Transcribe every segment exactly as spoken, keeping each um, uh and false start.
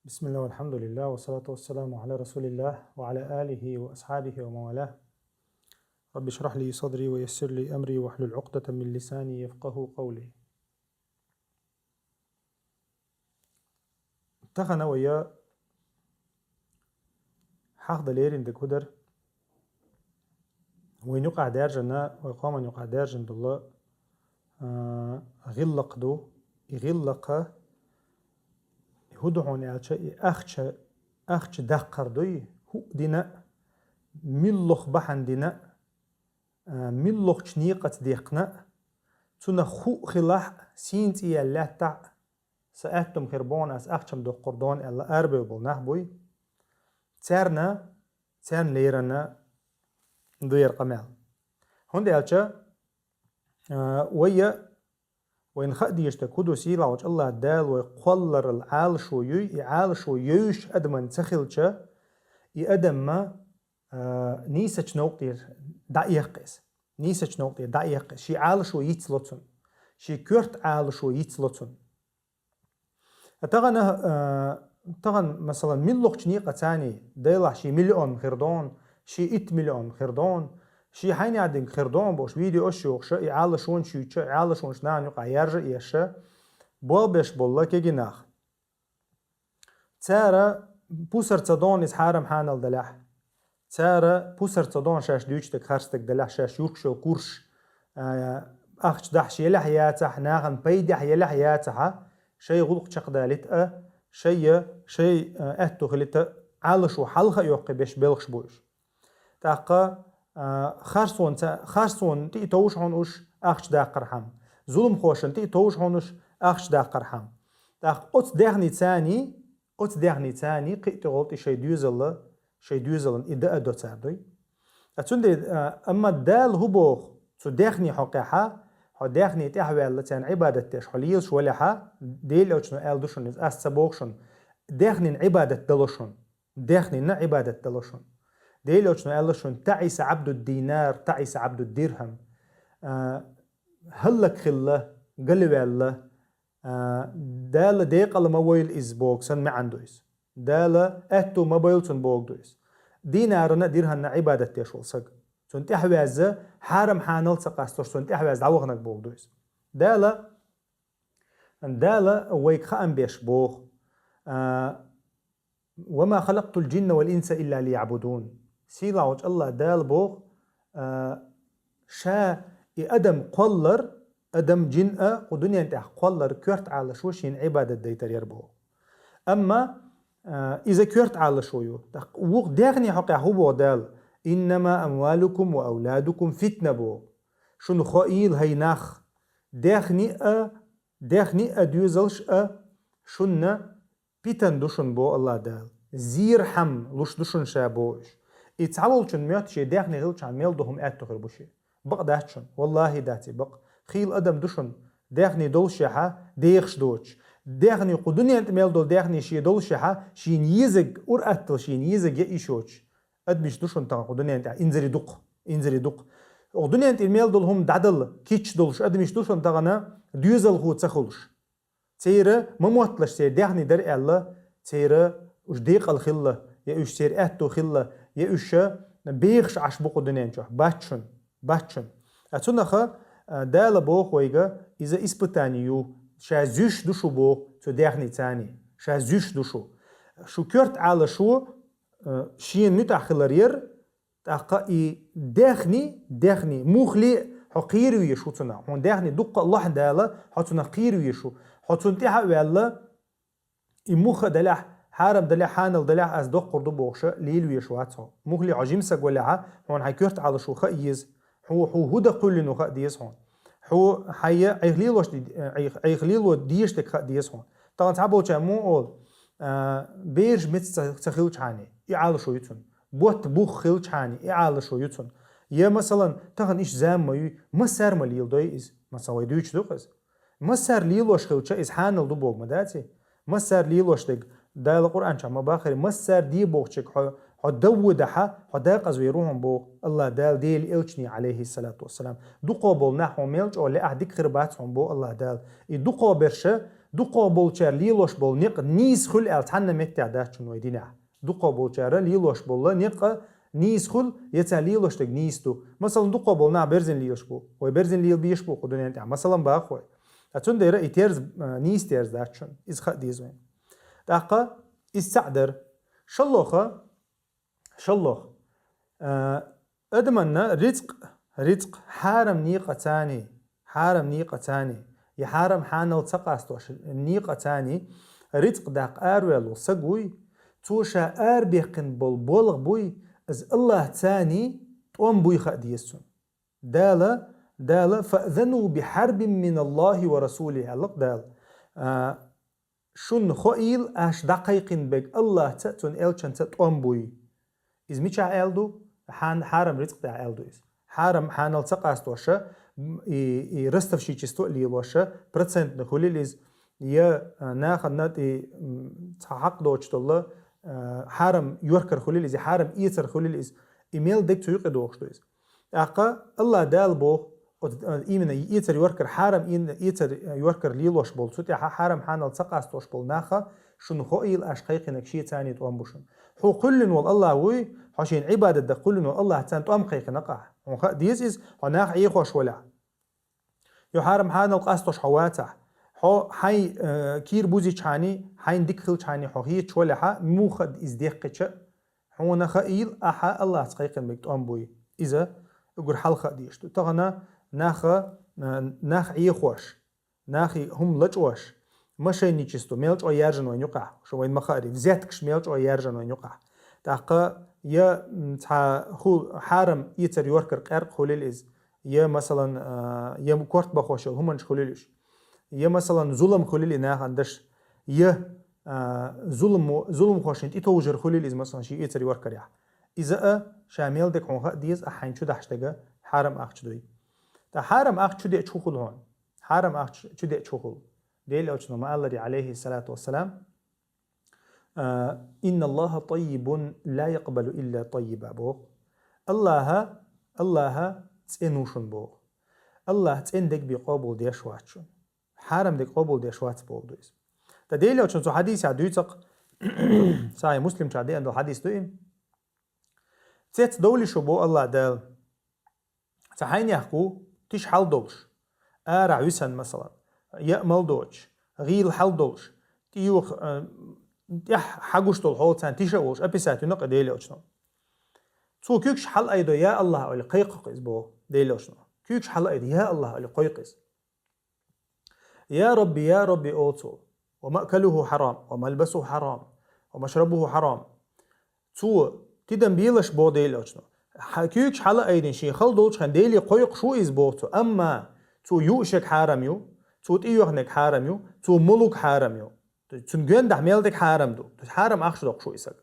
بسم الله والحمد لله والصلاة والسلام على رسول الله وعلى آله وأصحابه ومن والاه. رب اشرح لي صدري ويسر لي أمري واحلل عقدة من لساني يفقهوا قولي. Тахан вай хьахьда лерина дерг хӀу дар? Вайна юкъахь даьржина, вай къоман юкъахь даьржина дола, а, гӀиллакх ду. И гӀиллакх хӀу ду хьуна аьлча, и ахча, ахча даккхар дуй, хӀуъа дина а, муьлхха бахьана дина а, а, муьлххачу некъаца дехна а, цунах хӀуъа хилахь а, сийна цӀе яьлла лаьттахь а, сан аьтту хир бу хьуна, ас ахча-м доккхур ду хьуна аьлла, арабевлла болу нах буй. Царна, царна лерина ду яра къамел. ХӀунда аьлча, а, вай, вайна хаа дезаш дерг хӀу ду, сийлахьчу АллахӀ Дала вай кхолларал Ӏалашо юй, и Ӏалашо йовзуш адаман ца хилча, и адамма, а, нийсачу новкъа тӀера дӀаэккха иза. Нийсачу новкъа тӀера дӀаэккха иза. Шен Ӏалашо йицло цунна. Шен коьрта Ӏалашо йицло цунна. Тахана, а, тахана, масалан, муьлххачу некъаца а, делахь шен миллион хир ду хьуна, шен итт миллион хир ду хьуна, шен хьайнех динарг хир ду хьуна бохуш, видеош йохуш, и Ӏалашонаш юьйцуш, и Ӏалашонаш нахана юкъахь яржа а еш, болх беш болу кегий нах. Цара пусар ца ду хьуна иза хьарам-хьанал далахь. Цара пусар ца ду хьуна шаьш дуьйцуш дерг харц дерг далахь, шаьш юьйцуш йолу курсаш, а, ахча дахьаш елахь яцахь, нахана пайдехь елахь яцахь, шайн гӀуллакх чекхдалийта а, шайн, шайн, а, аьтту хилийта а, Ӏалашо хьалха а йоккхуш беш белхаш бу уьш. ТӀаккха, а, харцонца, харцонна тӀе а товш хьуна уьш ахча даккхархьама, зуламхошна тӀе а товш хьуна уьш ахча даккхархьама. ТӀаккха оцу даьхница а, оцу даьхница а кхин а тӀехула тӀе шайн доьзалла, шайн доьзална и даа до цара дуй. Ткъа цундела, а, амма Дала хӀу боху, цу даьхни хьокъехь, хьо даьхни тӀаьхьаваьлла, царна Ӏибадат деш хьо лелаш валахь, Делан Элчано аьлла ду шуна иза, ас ца боху шуна, даьхнина Ӏибадат дало шуна. Даьхнина Ӏибадат дало шуна. Делан Элчано аьлла шуна: «ТаӀиса Ӏабдуд-динар, таӀиса Ӏабдуд-дирхьам». А, хӀаллакьхилла, галваьлла, а, Дала декъала ма войла иза боху санна маьӀна ду иза. Дала аьтту ма бойла цунна боху ду иза. Динарна а, дирхьамна а Ӏибадат деш волу саг. Цунна тӀаьхьаваьзза, хьарам-хьанал ца къастош, цунна тӀаьхьаваьзза дӀаваханарг боху ду иза. Дала, Дала вайга хаам беш боху. А, «Ва ма халакътул джинна вал инса илля лиябудун». Сийлахьчу АллахӀ Дала боху, а, Ша и адам кхоллар, адам, джин а кху дуьнен тӀехь кхоллар коьрта Ӏалашо шена Ӏибадат дайтар яра боху. Амма, а, иза коьрта Ӏалашо ю. ТӀаккха вукху даьхни хьокъехь хӀу боху Дала? «Иннама амвалукум ва авладукум фитна», – боху. Шуна хоийла, хӀай нах, даьхни а, даьхни а, доьзалш а шуна питана ду шуна боху АллахӀ Дала. Зерхьам луш ду шуна Ша боху уьш. И цхьаволчун моьтту шен даьхни хилчахьана мел ду хӀума аьтту хир бу шен. Бакъ дац шуна. ВаллахӀи дац и бакъ. Хийла адам ду шуна, даьхни долушехьа, дехаш доцуш. Даьхни кху дуьнен тӀе мел долу даьхни шен долушехьа, шена езаг, ур аттал шена езаг я иш йоцуш. Адамаш ду шуна тахана кху дуьнен тӀехь инзаре дукха, инзаре дукха. Оха дуьнен тӀе мел долу хӀума дӀадала кийча долуш адамаш ду шуна тахана доьзалхо ца хуьлуш. Церан ма мотталаш церан даьхни дара аьлла, церан уьш декъала хилла, я уьш церан аьтту хилла, я уьш бехаш Ӏаш бу кху дуьнен чохь. Бац шуна, бац шуна. А цунах, а, Дала боху вайга, иза испытание ю, Ша зуьйш ду шу боху цу даьхница а. Ша зуьйш ду шу. Шу коьрта Ӏалашо, а, шена муьтӀахь хилар яра, тӀаккха и даьхни, даьхни, муххале а хьо кхеравеш ву цунах. Хьуна даьхни дуккха а лохь а дала, хьо цунах кхеравеш ву. Хьо цунна тӀаьхьа а ваьлла, и муха а далахь, хьарам далахь, хьанал далахь, ас доккхур ду бохуша, лелавеш вац хьо. Муххале хьо жима саг валахьа, хьуна хьайн коьрта Ӏалашо хаа еза. Хьо, хьо хӀу дан кхоьллина ву хаа деза хьуна. Хьо хьайн, айхьа лелош де-, айхьа, айхьа лело дезаш дерг хаа деза хьуна. Тахана цхьаболчара муха олу, а, бераш меца ца, ца хилчахьана, и Ӏалашо ю цунна. Ботта бух хилчахьана, и Ӏалашо ю цунна. Я, масалан, тахана иштта зама ма юй, массара ма леладой иза. Масалан, вай дуьйцуш ду-кх иза. Массара лелош хилча, иза хьанал ду боху ма дац и? Массара лелош дерг, Дала Къуръан чохь ма баххара, массара де бохучуьнга хьо, хьо дан ву дахьа, хьо декъаза вер ву хьуна боху АллахӀ Дала Делан Элчане, Ӏалайхиссалату вассалам. Дукхо болу нах хьуна мел чӀогӀа лаахь дика хир бац хьуна боху АллахӀ Дала. И дукхо берш ДукхагӀболчара лелош бола никъ нийса хуьлу аьлла цхьанна меттехь дац шуна вай динехь. ДукхагӀболчара лелош бола никъ нийса хуьлу, я цара лелош дерг нийса ду. Масала, дукхагӀбола нах берзина лелаш бу. Вай берзина лела безаш бу кху дуьнен тӀехь. Масала, боху вай. Ткъа цундела и терза, а, нийса терза дац шуна. Иза хаа деза вайна. ТӀаккха иза цхьаъ дара. ШолгӀа, шолгӀа, а, адаманна рицкъ, рицкъ хьарам некъаца, хьарам некъаца, я хьарам хьанал ца къастош некъаца рицкъ даккха араваьлла саг вуй, цо ша арабаьккхина болу болх буй, иза Аллахьца тӀом буй хаа деза цунна. Дала, Дала: «Фаъзану бихьарбин миналлахи ва расулихи», аьлла-кх Дала. А, шуна хоийла, аш дӀакхайкхина берг Аллахьца а, цуьнан элчанца а тӀом буй. Иза мичахь аьлла ду? Хьан-, хьарам рицкъ тӀехь аьлла ду иза. Хьарам хьанал ца къастоша, м, и, и ростовщичество а лелоша, процентна хуьлийла иза, я, а, нахана тӀе, м, цхьа хьакъ доцуш долу, а, хьарам йоркар хуьлийла иза, хьарам эцар хуьлийла иза. И мел дерг цу юкъе дохуш ду иза. ТӀаккха Аллах Дала боху, оцу, а, именно эцар йоркар, хьарам ин-, эцар йоркар лелош болу, цу тӀехь хьарам хьанал ца къастош болу наха, шуна хоийла, аш кхайкхинарг шеца тӀом бу шуна. Хьо кхоьллина волу Аллах вуй, хьо шена Ӏибадат дан кхоьллина волу Аллахьца тӀом кхайкхина-кх ахь. Хьуна хаа деза иза, хьо нах Ӏехош валахь. Хьо хьарам хьанал къастош хьо вацахь. Хьо хьайн, э, кийра бузичхьана, хьайна дика хилчхьана хьо хеташ валахь, муха иза деккхича а, хьуна хаийла, ахьа Аллахьца кхайкхина берг тӀом буй. Иза уггар хьалха а дезаш ду. Тахана наха, э, нах Ӏехош, нахе хӀума лачкъош, мошенничество мел чӀогӀа яьржина вайна юкъахь, шу вайна ма хаара, взяткаш мел чӀогӀа яьржина вайна юкъахь. ТӀаккха я, м, цхьа хӀу-, хьарам эцар йоркар къаьркъа хуьлийла иза, я, масалан, а, я корта бахош йолу хӀуманаш хуьлийла уьш, я, масалан, зулам хуьлийла и нахана даш, я, а, зулам-, зуламхошна тӀетовжар хуьлийла иза, масалан, шен эцар йоркарехь. Иза а ша мел дерг хьуна хаа деза, ахь хьайна чу дахьаш дерг хьарам ахча дуй. Ткъа хьарам ахча чу деъча хӀун хуьлу хьуна? Хьарам ахча чу деъча хӀун хуьлу? Делан Элчано ма-аллара, Ӏалайхи салату вассалам, а, «Инна Аллаха таййибун ла якъбалу илла таййиба», боху. Аллаха, Аллаха цӀена ву шуна боху. Аллаха цӀена дерг бен къобалдеш вац шуна. Хьарам дерг къобалдеш вац боху ду иза. Ткъа Делан Элчано цу хьадисехь дуьйцу-кх, Сахьихь Муслим чохь деана долу хьадис ду и. Цец довлий шу, боху Аллах Дала. Цхьа хьайнех ву, тиша хьал долуш, арахь висина, масалан, яа мала доцуш, гӀийла хьал долуш, тӀеюха, а, тӀехь хьагуш долу хьолаца тиша а волуш, описать вина-кх Делан Элчано. Цо куьйгаш хьалаайдо, я Аллах, ойла кхайкх-кх иза, боху Делан Элчано. Куьйгаш хьалаайдо, я Аллах, ойла кхойкх иза. «Я Рабби, я Рабби», олу цо. «Ва маъкалуху хьарам, ва малбасуху хьарам, ва машрабуху хьарам». Цо тидам белаш, боху Делан Элчано. Хьан куьйгаш хьалаайдина шен хала долчу хенахь Деле кхойкхуш ву иза, боху цо. Амма цо юушерг хьарам ю, цо тӀеюьхнарг хьарам ю, цо молург хьарам ю. То есть цуьнан гондахь мел дерг хьарам ду. То есть хьарам ахча доккхуш ву и саг.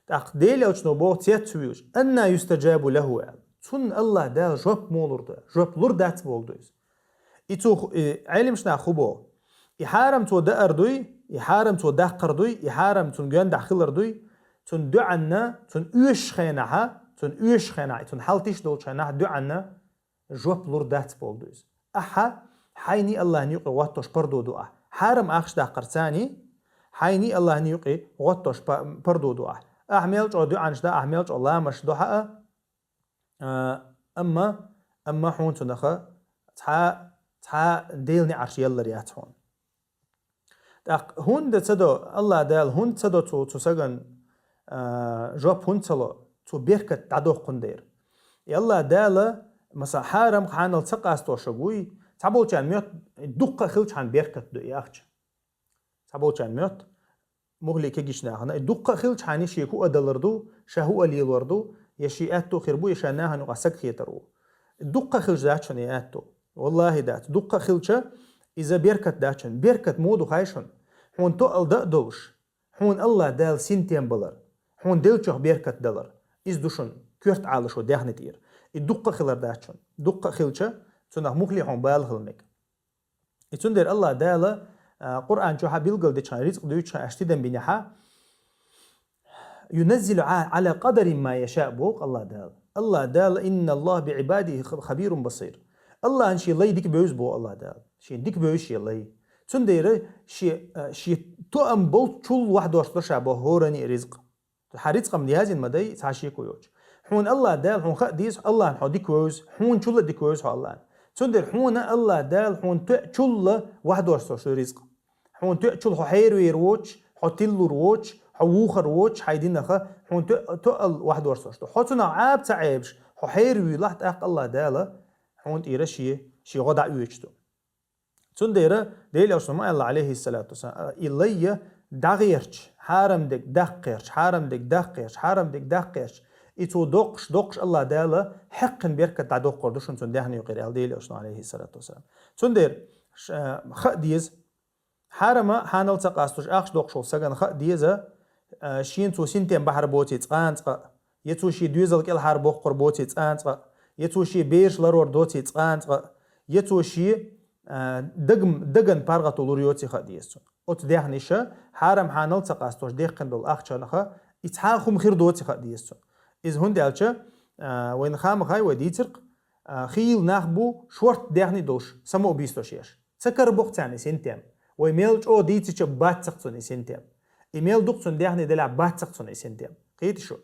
ТӀаккха Делан Элчано боху цец вуьйлуш: «Анна юстаджабу лаху», аьлла. Цунна Аллах Дала жоп ма лур ду, жоп лур дац боху ду иза. И цо ху-, и Ӏеламнаха хӀун боху? И хьарам цо даар дуй, и хьарам цо даккхар дуй, и хьарам цуьнан гондахь хилар дуй, цуьнан дуьхьанна, цуьнан оьшуш хенахьа, цуьнан оьшуш хенахь, цуьнан хьал тиша долчу хенахь дуьхьанна жоп лур дац боху ду иза. Ахьа хьайний Аллахьний юкъе гӀоттош пардо ду ахь. Хьарам ахча даккхарца хьайний Аллахьний юкъе гӀоттош па-, пардо ду ахь. Ахь мел чӀогӀа дуьхьанаш да, ахь мел чӀогӀа ламазаш до хьа а, а, амма, амма хьуна цунах цхьа, цхьа Делан неӀарш еллар яц хьуна. ТӀаккха хӀунда ца до, Аллах Дала хӀунда ца до цу, цу саган, а, жоп хӀунда ца ло, цо беркат дӀадоккхун дера. И Аллах Дала, масала, хьарам хьанал ца къастошаг вуй, цхьаболчарна моьтту дуккха а хилчхьана беркат ду и ахча. Цхьаболчарна моьтту, мухли кегийчу нахана, и дуккха а хилчхьана шен хӀу а далар ду, ша хӀу а лелор ду, я шен аьтту а хир бу, я ша нахана юкъа саг хетар ву. Дуккха а хилча дац шуна и аьтту. Валлахи, дац. Дуккха а хилча, иза беркат дац шуна. Беркат муха ду хаий шуна? Хьуна тоъал дан а долуш, хьуна Аллах Дала синтем балар, хьуна деллачух беркат далар. Иза ду шуна коьрта Ӏалашо даьхни тӀера. И дуккха а хилар дац шуна. Дуккха а хилча, цунах мухли хьуна бала хила мега. И цундела Аллах Дала, а, Къуръан чохь билгал дечхьана, рицкъ дуьйцучхьана, аша тидам бинехьа, «Юназзилу Ӏа-, Ӏала къадарин ма яшаъ», боху Аллах Дала. Аллах Дала: «Инна Аллах би Ӏибадихи ха-, хабирун басир». Аллахьан шен лай дика бевза, боху Аллах Дала. Шен дика бевза шен лай. Цундела ши, э, ши тоам болчул вахдош ду ша бо хӀорани ризкъ. Хьа рицкъам дязин ма дай, цхьа шеко йоч. Хьуна Аллах Дала хьуна ха деза, Аллахна хьо дика вевза, хьуна чула дика вевза хьо Аллахна. Цундела хьуна Аллах Дала хьуна тоа чула вахдош ду шу ризкъ. Хьуна тоа чул хьо хьервер воч, хьо тиллур воч, хьо вухар воч, хьай динаха, хьуна тоа, тоал вахдош ду. Хьо цунах Ӏаба ца Ӏебаш, хьо хьервуйлахь тӀаккха Аллах Дала хьуна тӀера ши, ши гӀо дӀа уьйчу ду. Цундела Дела Элчано ма аьлла, алейхиссалату вассалам, и лайя дӀагӀерч, хьарам дег даккхерч, хьарам дег даккхерч, хьарам дег даккхерч, и цо доккхуш, доккхуш Аллах Дала хьекхин беркат дӀадоккхур ду шун цун дехна юкъера, аьлла Дела Элчано, алейхиссалату вассалам. Цундела ш-, ха деза, хьарама хьанал ца къастуш ахча доккхуш волу сагана ха деза, а, шен цо синтем бахьар боций цкъанцкъа, я цо шен доьзал кӀелхьар боккхур боций цкъанцкъа, я цо шен бераш ларор доций цкъанцкъа, я цо шен, а, дагм-, даган паргӀато лур йоций ха деза цунна. Оцу дехниша хьарам хьанал ца къастуш дехкина долу ахчанаха и цхьа а хӀума хир доций ха деза цунна. Иза хӀунда аьлча, а, вайна хама хай вай дийциркх, а, хийла нах бу шорта дехний долуш, самоубийство еш. Ца карабокх царна и синтем. Вай мел чӀогӀа дийцича баццах цунна и синтем. И мел дукха цунна дехний делахь баццах цунна и синтем. Кхийти шу.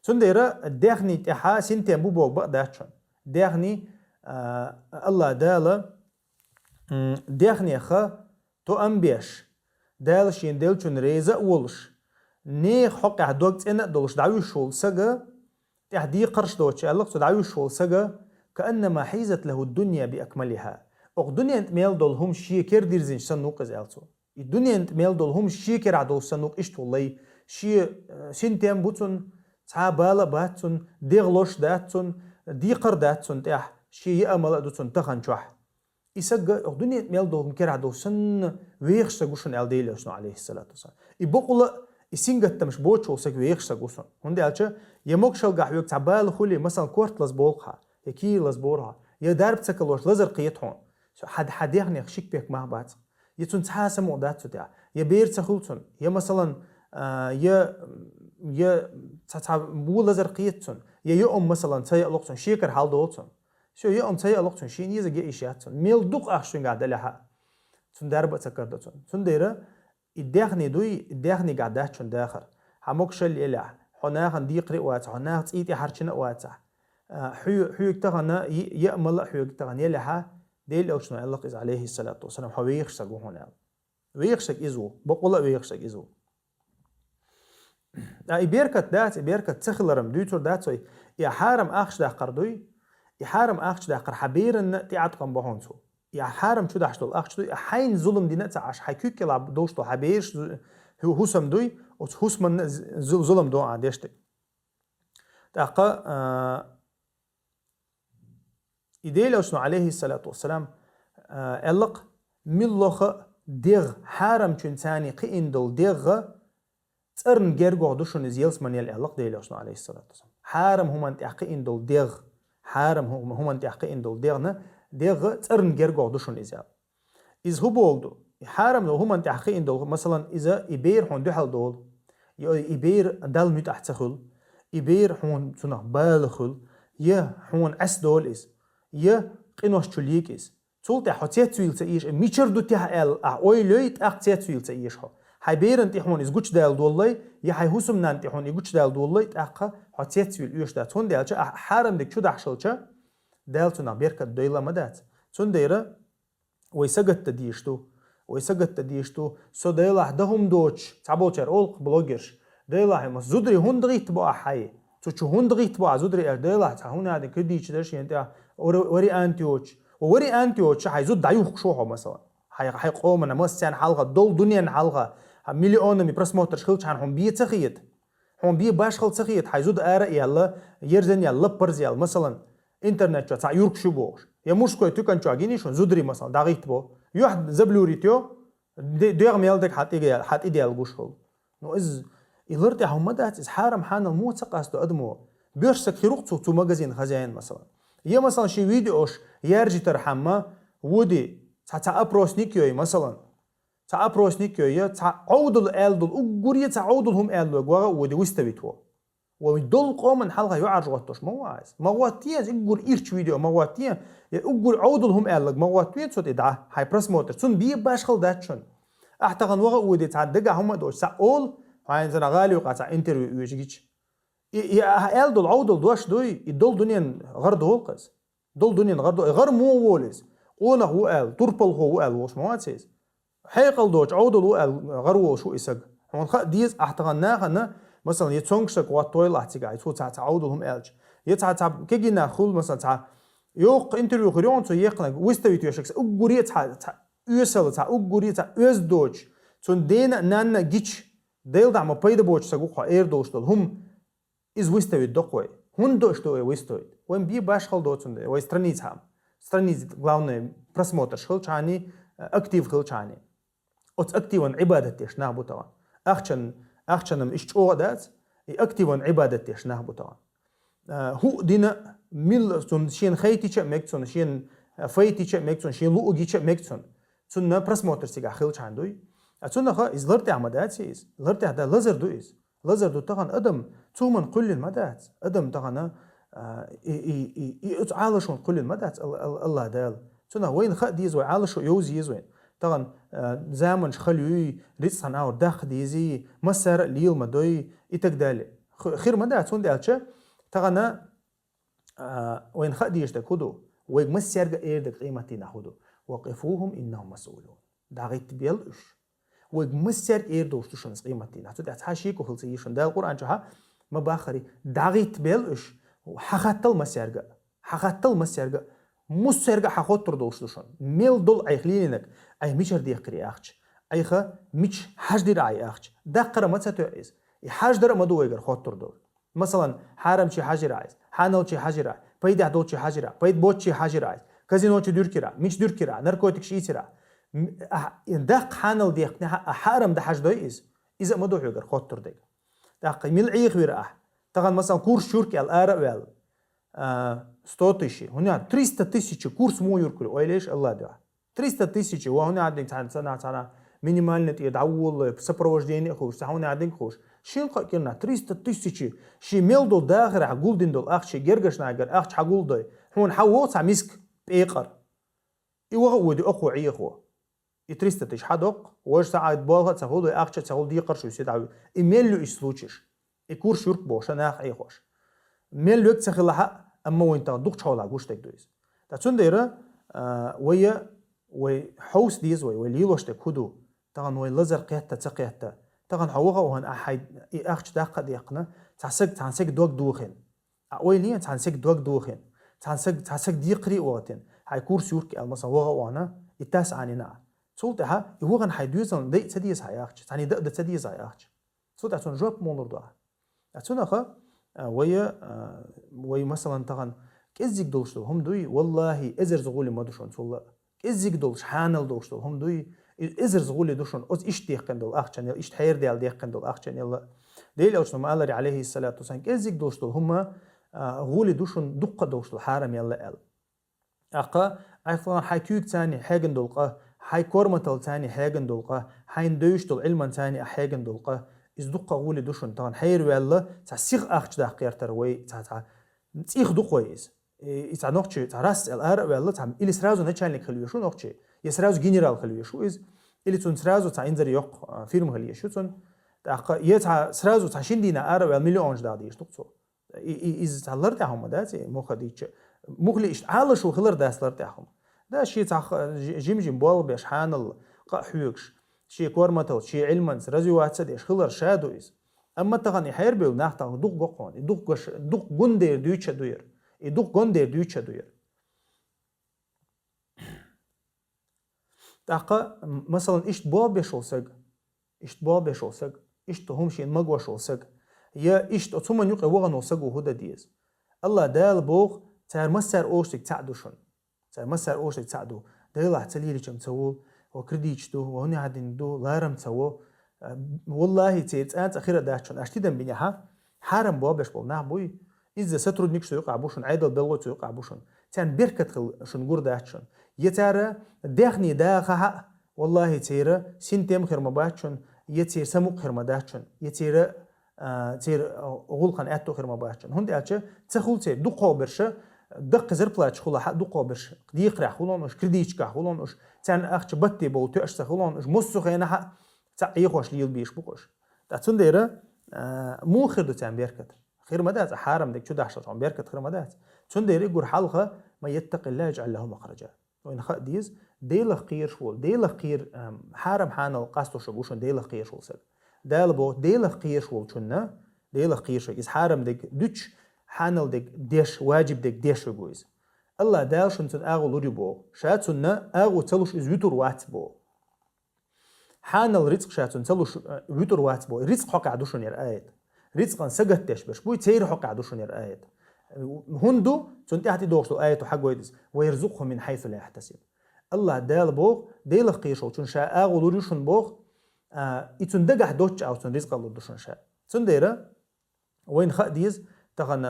Цундела дехний тӀехьа синтем бу боху бакъ дац шуна. Дехний, а, Аллах Дала, м, дехнеха тоам беш, Дала шен делчун реза а волуш, нехан хьокъехь дог цӀена а долуш дӀавуьйш волу сага, тӀехь декхарш доцуш аьлла, цу дӀавуьйш волу сага, «Кааннама хьизат лаху дунья би акмалиха». Окху дуьнен тӀе мел долу хӀума шен кера дирзинчу санна ву-кх иза аьлла цо. И дуьнен тӀе мел долу хӀума шен керахь долуш санна ву-кх иштта волу лай, шен, э, синтем бу цунна, цхьа а бала а бац цунна, дегӀ лош дац цунна, декхар дац цунна тӀехь, шен яа мала а ду цунна тахана чохь. И сага, окху дуьнен тӀе мел долу хӀума керахь долуш санна вехаш саг ву шуна аьлла Дела Элчано, алейхиссалату вассалам. И бакъала а, и сингаттамаш боцуш волу саг вехаш саг ву шуна. ХӀунда аьлча, я могушалгахь хьоьга цхьа бала хуьлий, масалан, корта лаза болу хьа, я кийра лаза бора хьа, я дарба ца калош лазар кхета хьуна. Со хьан, хьан дехнех шик-пек мах бац. Я цунна цхьа а самукъа дац цу тӀехь. Я бер ца хуьлу цунна, я, масалан, а, я, я цхьа, цхьа вон лазар кхета цунна, я йоам, масалан, ца яалуш цунна, шекара хьал долу цунна. Со йоам ца яалуш цунна, шен еза геиш яц цунна. Мел дукха ахча цуьнгахь далехьа, цунна дарба а ца карадо цунна. Цундела и дехний дуй, и дехнийгахь дац шуна дахар. Хьан могушалла елахь, хьо нахана декхаре а вацахь, хьо наха цӀий тӀе хьарчина а вацахь, а, хьоь-, хьоьга тахана, и-, яа мала а хьоьга тахана елахьа, Дела Элчано аьлла-кх иза, алейхиссалату вассалам, хьо вехаш саг ву хьуна аьлла. Вехаш саг иза ву, бакъала а вехаш саг иза ву. А и беркат дац, и беркат ца хиларан дуьйцур дац вай. И хьарам ахча даккхар дуй, и хьарам ахча даккхар хьан беранна тӀеӀаткъам бу хьуна цо. И хьарам чу дахьаш долу ахча дуй, и хьайна зулам дина а ца Ӏаш, хьайн куьг кӀелахь долуш долу хьан бераш зу-, хӀу-, хӀусам дуй, оцу хӀусаманна з-, зу-, зулам до ахьа деш дерг. ТӀаккха, а, и Дела Элчано, алейхиссалату вассалам, а, аьлла-кх, муьлхха а дегӀ, хьарамчуьнца кхиъна долу дегӀ, цӀарна гергахь ду шуна иза ялсаманел аьлла-кх Дела Элчано, алейхиссалату вассалам. Хьарам хӀуманна тӀехь кхиъна долу дегӀ, хьарам хӀу-, хӀуманна тӀехь кхиъна долу дегӀна, дегӀ цӀарна гергахь ду шуна иза аьлла. Иза хӀун боху ду? И хьарам долу хӀуманна тӀехь кхиъна долу, масалан, иза и бер хьуна дуьхьал долу, я и бер Далла муьтӀахь ца хуьлу, и бер хьуна цунах бала хуьлу, я хьуна Ӏес долу иза, я къинош чу лийга иза. Цул тӀаьхьа хьо цецвийла ца эша, мичара ду техьа аьлла, ахьа ойла йой, тӀаккха цецвийла ца эша хьо. Хьайн беран тӀе хьуна иза гучудала доллай, я хьайн хӀусамнанна тӀе хьуна и гучудала доллай, тӀаккха хьо цецвийла оьшуш дац. ХӀунда аьлча ахьа хьарам дерг чу дахьаш хилча, Дала цунах беркат дойла а ма дац. Цундела вай сагатта дийш ду. Вай сагатта дийш ду. Со Делахь дан хӀума доцуш, цхьаболчара олу-кх блогерш. Делахь, ма зударий хӀунда гӀиттабо ахьа хьай? Цу чу хӀунда гӀиттабо ахьа зударий аьлла? Делахь, цхьа хӀунда дика кхидийча дара шена тӀехь вари-, вариант йоцуш. Ва вариант йоцуш, хьайн зуда дӀаюхкуш ву хьо, масалан. Хьайн, хьайн къомана, массарна хьалха, долу дуьненна хьалха, хьан миллионами просмотрш хилча хьан хьуна бен ца хета? Хьуна бен башхал ца хета, хьайн зуда ара а яьлла, ерзан яьлла, лаппарз яьлла, масалан, интернет чохь цхьа юркаш ю бохуш. Я мужской туькан чохь гиний шуна зударий, масалан, дӀагӀиттабо. Юьхь заблюритё, де-, дегӀ мел дерг хьан тӀе-, хьан тӀе даьлла гуш хуьлу. Ну, иза, и лар тӀехь хӀума дац, иза хьарам хьанал муха ца къасто адамо. Боьрша саг хир ву-кх цу, цу магазин хозяин, масалан. Я, масалан, ши видеош яржитархьама, вуди, цхьа, цхьа опросник йой, масалан. Цхьа опросник йой, я цхьа Ӏовдал аьлла долу, уггуре цхьа Ӏовдал хӀума аьлла вега вагӀа а вуди, выставить во. Вай долу къоман хьалха юьхьӀаьржа гӀоттош ма ву Ӏа иза. Ма гӀоттае иза, уггар ирча видео ма гӀоттае, я уггар Ӏовдал хӀума аьлларг ма гӀоттае цо тӀе дӀа, хьайн просмотр. Цунна бе башхал дац шуна. Ахь тахана ваха а воде цхьа дагахь хӀума а доцуш, цхьа олу, хьайна цхьана гӀала юкъа цхьа интервью оьшург гича. И, и ахь аьлла долу Ӏовдал дош дуй, и долу дуьненан гӀар долу-кх иза. Долу дуьненан гӀар долу, и гӀар муха волу иза? Къонах ву аьлла, турпалхо ву аьлла волуш ма вац иза. Хьекъал доцу Ӏовдал ву аьлла гӀар волуш ву и саг. Хьуна хаа деза, ахь тахана нахана, масалан, я цомгуш саг гӀоттойла ахь цигахь, цо цхьа, цхьа Ӏовдал хӀума аьлча. Я цхьа, цхьа кегийнах хуьлу, масалан, цхьа йоккха интервью хир ю хьуна цо еккхинарг, выставить веш саг, уггаре цхьа, цхьа оьсала, цхьа уггаре цхьа оьзда доцуш, цунна дена а, нанна а гича, Делан дуьхьа ма пайда боцуш саг ву-кх хьо эр долуш долу хӀума. Иза выставить до-кх вай. ХӀунда до аша ду вай выставить? Вайн бе башхал доцун де, вай страница хьама. Страница, главное, просмотрш хилчхьани, актив хилчхьани. Оцу активан Ӏибадат деш нах бу тахана. Ахчан, ахчанам иш чӀогӀа дац, и активан Ӏибадат деш нах бу тахана. А, хӀуъ дина, мил цунна шена хайтича а мег цунна, шена файтича а мег цунна, шена луъу гича а мег цунна. Цунна просмотр цигахь хилчхьан дуй. А цунах иза лартӀехь ма дац иза. ЛартӀехь да лазар ду иза. Лазар ду тахана адам, цу хӀуманна кхуьллина ма дац. Адам тахана, а, и, и, и, и оцу Ӏалашонна кхуьллина ма дац Ал-, Ал-, Аллах Дала. Цунах вайна хаа деза вай, Ӏалашо йовза еза вайна. Тахана, а, заманаш хала юй, рицкъан аур даккха дезий, массара а лела ма дой, и так далее. Х-, хир ма дац, хӀунда аьлча, тахана, а, вайна хаа дезаш дерг хӀун ду? Вайга массаьрга а эр дерг къематдийнахь хӀун ду? «وقفوهم إنهم مسؤولون». ДӀагӀиттабел уьш. Вайга массаьрга эр долуш ду шуна къематдийнахь. Цу тӀехь цхьа шеко хила ца еза шуна. Дала Къуръан чохь а ма баххара, дӀагӀиттабел уьш, хьан хаттал массаьрга а. Хьан хаттал массаьрга а. Массаьрга а хьан хоттур долуш ду шуна. Мел долу айхьа лелийнарг, айхьа мичара дехкира ахча. Айхьа мича хьаждира ахча. Даккхара ма ца тоьа иза. И хьаждар а ма ду вайгара хоттур долу. Масалан, хьарамчий хьажира иза, хьаналчий хьажира, пайдехь долчий хьажира, пайда боцчий хьажира иза, казиночу дуьркира, мича дуьркира, наркотикаш ийцира. М-, ахь, и даккха хьанал дехкнехьа, а хьарам дан хьаждой иза. Иза а ма ду хьоьгара хоттур дерг. ТӀаккха мила Ӏехавира ахь? Тахана, масалан, курс чурк аьлла ара а ваьлла. А, сто тысяч. ХӀунда аьлча триста тысяч курс муха юркур, ойла еш Аллах дуьхьа. Триста тысяч, ва хӀунда аьлча цхьана, цхьана, цхьана минимальный тӀе дӀаволлой, сопровождение а хуьлуш, цхьа хӀунда аьлча хуьлуш. Шин кхаъ кирна, триста тысяч, ши мел долу дахарехь гулдина долу ахча, ши гергашнагара ахча хьагулдой. Хьуна хьан вогӀу цхьа миска пекъар. И ваха а воьду, окхо Ӏехо. И триста тысяч хьадоккху, важа сагӀайт болх а ца хуьлу, ахча а ца хуьлу, декхарш вуьсу дӀа. И мел ю и случайш? И курс юрк бохуш нах Ӏехош. Мел вег ца хилахь а, амма вайн тахана дукхачу хьолахь гуш дерг ду иза. Ткъа цундела, а, вай, вай хьовса деза вай, вай лелош дерг хӀун ду? Тахана вай лазар кхетта, ца кхетта. Тахана хьо ваха а вахана, ахь хьайн и ахча даккха а даьккхина, цхьа саг, цхьана саг дог дохийна. А ойла е, цхьана саг дог дохийна, цхьана саг, цхьа саг декхаре а вахийтина, хьайн курс юрк аьлла, масалан, ваха а вахана, и тас Ӏанина ахь. Цул тӀаьхьа и вахана хьайн доьзална дайа ца деза хьайн ахча, цхьаьна дан а дан ца деза хьайн ахча. Цул тӀаьхьа цунна жоп ма лур ду ахь. Ткъа цунах, а, вай, а, вай, масалан, тахана кӀеззиг долуш долу хӀума дуй, валлахӀи, эзарза гӀуле ма ду шуна цул а. КӀеззиг долуш, хьанал долуш долу хӀума дуй, и эзарза гӀуле ду шуна оцу иштта дехкина долу ахчанел, иштта хьерадала дехкина долу ахчанел. Дела Элчано ма аллара, Ӏалайхиссалату вассалам, кӀеззиг долуш долу хӀума, а, гӀуле ду шуна дуккха а долуш долу хьарам елла аьлла. ТӀаккха, айхлан хьайн куьйга царна хьеган долу къа, хьайн корматал царна хьеган долу къа, хьайн девзаш долу Ӏилман царна хьеган долу къа, иза дуккха а гӀуле ду шуна. Тахана хьераваьлла, цхьа сиха ахча даккха гӀертара вай, цхьа, цхьа цӀих ду-кх вай иза. И, и цхьа нохчи, цхьа рас цӀел ара а ваьлла, цхьа, или сразу начальник хила веш ву нохчи, я сразу генерал хила веш ву иза, или цунна сразу цхьа инзаре йоккха, а, фирма хила еш ю цунна. ТӀаккха я цхьа сразу цхьа шина дийнахь ара а ваьлла, миллионаш даха дезаш ду-кх цо. И, и, иза цхьа лартӀехь хӀума дац, и муха дийча. Мухли иштта Ӏалашо хилар дац лартӀехь хӀума. Да, шен цхьа х-, жи-, жим-жим болх беш, хьанал къа а хьоьгуш, шен корматалца, шен Ӏилманца развиваться деш хилар ша ду иза. Амма тахана и хьерабевлла нах тахана дукха го-кх хьуна, и дукха гош-, дукха гун дер дуьйцуш а ду яра. И дукха гун дер дуьйцуш а ду яра. ТӀаккха, м-, масалан, иштта болх беш волу саг, иштта болх беш волу саг, иштта хӀума шена магош волу саг, я иштта оцу хӀуманна юкъе вахана волу саго хӀун дан деза? Аллах Дала боху, цара массара олуш дерг цхьаъ ду шуна. Цара массара олуш дерг цхьаъ ду. Делахь ца лелийча-м ца волу, ва кредиташ ду, ва хӀун яхьа динарг ду, ларам ца во. А, валлахӀи, церан цӀа-цӀа хир а дац шуна. Аша тидам бинехьа, хьарам болх беш болу нах буй. Иза сотрудникаш цу юкъахь бу шуна, Ӏедал белхалой цу юкъахь бу шуна. Царна беркат хила шуна гур дац шуна. Я цара даьхни дахахь а, валлахӀи, церан синтем хир ма бац шуна, я церан самукъа хир ма дац шуна, я церан а, церан, а, гӀулакхан аьтту хир ма бац шун. ХӀунда аьлча ца хул церан дукхагӀберш, даккха зарплаташ хулахь а дукхагӀберш декхарехь хулаш уж, кредиташкахь хулаш уж, царна ахча батте бовла тоьаш ца хулаш уж, массо а хенахь а цхьаъ Ӏехош лелабеш бу-кх уж. ТӀаккха цундела, а, муха хир ду царна беркат? Хир ма дац, хьарам дерг чу дахьаш хилча беркат хир ма дац. Цундела уггар хьалха: «Ман яттакъиллахӀа яжӀал лахӀу махража». Вайна хаа деза, Делах кхераш вола, Делах кхер-, ам, хьарам-хьанал къастош ву шун Делах кхераш вола саг. Дала боху, Делах кхераш волчунна, Делах кхераш верг, иза хьарам дерг дуьтуш, хьанал дерг деш, ваджиб дерг деш верг ву иза. АллахӀ Дала шуна цунна агӀо лур ю боху. Ша цунна агӀо ца луш, иза вуьтур вац боху. Хьанал рицкъ ша цунна ца луш, э, вуьтур вац боху. Рицкъ хьокъехь ду шуна яра аят. Рицкъан сагатдеш берш буй, церан хьокъехь ду шуна яра аят. ХӀунда ду? Цунна тӀаьхьа тӀедогӀуш долу аято хьагойду иза: «Ва ярзукъхӀу мин хьайсу ла яхьтасиб». АллахӀ Дала боху, Делах кхераш волчунна ша агӀо лур ю шуна боху, а, и цунна дагахь доцчу агӀор цунна рицкъ лур ду шуна ша. Цундела вайна хаа деза, тахана,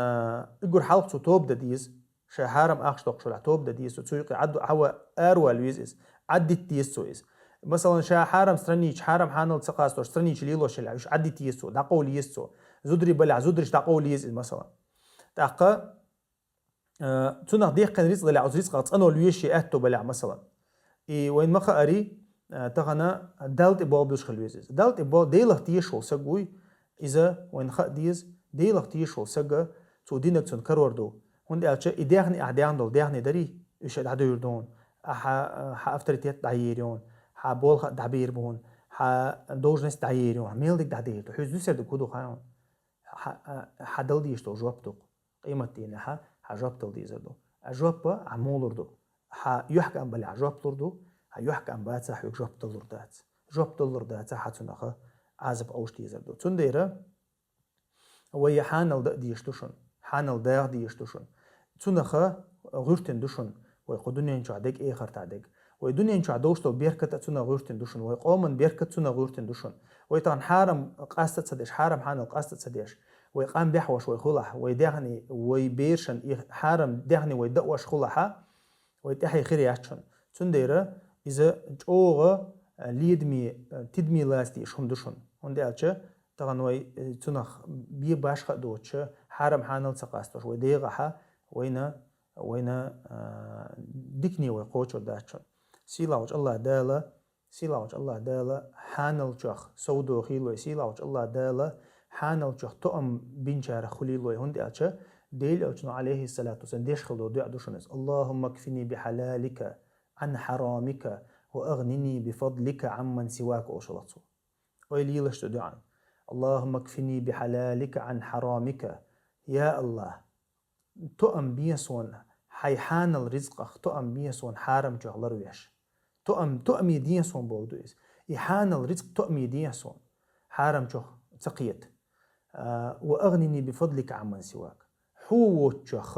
а, уггар хьалха цо тоба дан деза, ша хьарам ахча доккхуш велахь тоба дан деза цо, цу юкъе Ӏад-, Ӏа-, аравала веза иза, Ӏаддита деза цо иза. Масалан, ша хьарам страничаш, хьарам-хьанал ца къастош страничаш лелош елахь, уьш Ӏаддита еза цо, дӀакъовла еза цо. Зударий балахь, зударий дӀакъовла еза иза, масалан. ТӀаккха, а, цунах дехкина рицкъ далахь, оцу рицкъах цӀанвала везаш шен аьтто балахь, масалан. И вайна ма хаарий, а, тахана Далла тӀе болх буьллуш хила веза иза. Далла тӀе бо-, Делах тешаш волу саг вуй, иза вайна хаа деза, Делах тешаш волу саг, цо динарг цунна карор ду. ХӀунда аьлча и даьхни, ахь даьхна долу даьхни дарий, уьш дӀадуьйр ду хьуна. Ахьа, а, хьан авторитет дӀайийр ю хьуна, хьан болх а дӀабийр бу хьуна, хьан должность дӀайийр ю хьуна, мел дерг дӀадийр ду. Хьуьца дуьсур дерг хӀун ду хаьий хьуна? Хьан, а, хьан дала дезаш долу жоп ду-кх. Къематдийнахь хьан жоп дала дезар ду. А жоп хьан муха лур ду? Хьан юьхькӀам балахь жоп лур ду, хьан юьхькӀам бацахь, хьоьга жоп далур дац. Жоп далур дацахь, хьан цунах Ӏазап овш дезар ду. Цундела вай хьанал дан а дезаш ду шуна, хьанал даха дезаш ду шуна. Цунах гӀуьртина ду шуна вай кху дуьнен чохь дерг, эхартахь дерг. Вай дуьнен чохь долуш долу беркат а цунах гӀуьртина ду шуна, вай къоман беркат цунах гӀуьртина ду шуна. Вай тахана хьарам къаста а ца деш, хьарам-хьанал къаста а ца деш, вай къам бехьош вай хуьлахь, вай даьхни, вай берашна и хьарам даьхни вай даош хуьлахь, вай тӀаьхье хир яц шуна. Цундела иза чӀогӀа, а, ледаме, а, тидаме лаца дезаш хӀума ду шуна. ХӀунда аьлча тахана вай, э, цунах бен башха а доцуш, хьарам-хьанал ца къастош, вай дегӀахь вайна, вайна, а, дикане вай кхочур дац шуна. Сийлахьчу АллахӀ Дала, сийлахьчу АллахӀ Дала хьанал чохь совдохийла вай, сийлахьчу АллахӀ Дала хьанал чохь тоам бинчарах хуьлийла вай, хӀунда аьлча Делан Элчано, Ӏалайхиссалату вассалам, деш хилла долу дуӀа ду шуна иза: «Аллахумма кфини би хьалалика Ӏан хьарамика ва агӀнини би фадлика Ӏамман сивака», олуш хилла цо. Вай лелаш цу дуӀан: «Аллахумма кфини би хьалалика Ӏан хьарамика». Я АллахӀ, тоам бе суна хьайн хьанал ризкъах, тоам бе суна хьарам чух ларвеш. Тоам, тоаме де суна бохург ду иза. И хьанал ризкъ тоаме де суна. Хьарам чух ца кхета. А, «ва агӀнини би фадлика Ӏамман сивак». Хьо воцчух,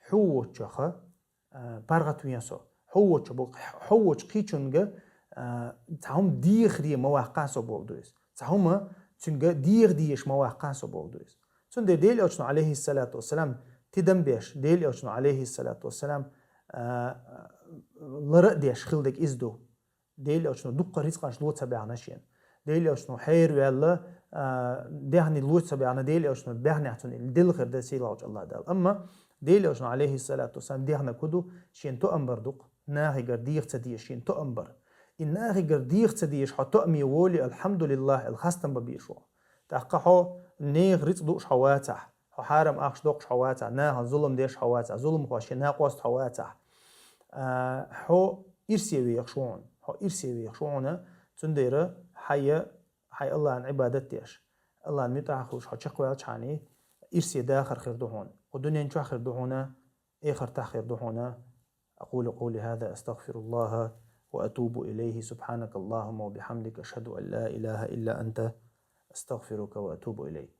хьо воцчух, а, паргӀатве со. Хьо воцчух боху, хьо воцчу кхечуьнга, а, цхьа хӀума дехаре ма ваккха со бохург ду иза. Цхьа хӀума цуьнга деха дезаш ма ваккха со бохург ду иза. Цундела Делан Элчано, Ӏалайхиссалату вассалам, тидам беш, Делан Элчано, Ӏалайхиссалату вассалам, а, лара а деш хилла дерг иза ду. Делан Элчано дуккха ризкъанаш ло ца баьхна шена. Делан Элчано хьераваьлла, а, даьхни ло ца баьхна, Делан Элчано баьхнехь цунна и делла хир дара сийлахьчу АллахӀ Дала. Амма Делан Элчано, Ӏалайхиссалату вассалам, дехнарг хӀун ду? Шена тоам бар ду-кх. Нахигара деха ца дезаш шена тоам бар. И нахигара деха ца дезаш хьо тоаме волий, алхьамдулиллахӀ, аьлла хастам бан безаш ву. ТӀаккха хьо нехан рицкъ дууш хьо вацахь, хьо хьарам ахча доккхуш хьо вацахь, нахана зулам деш хьо вацахь, зуламхошна накъост хьо вацахь, а, хьо ирсе вехаш ву хьуна, хьо ирсе вехаш ву хьуна, цундела хьайя, хьайн АллахӀан Ӏибадат деш, АллахӀан муьтӀахь хуьлуш хьо чекхваьлчхьана, ирсе дахар хир ду хьуна, кху дуьнен чохь хир ду хьуна, эхартахь хир ду хьуна. أقول قولي هذا أستغفر الله وأتوب إليه. سبحانك اللهم وبحمدك، أشهد أن لا إله إلا أنت، أستغفرك وأتوب إليك.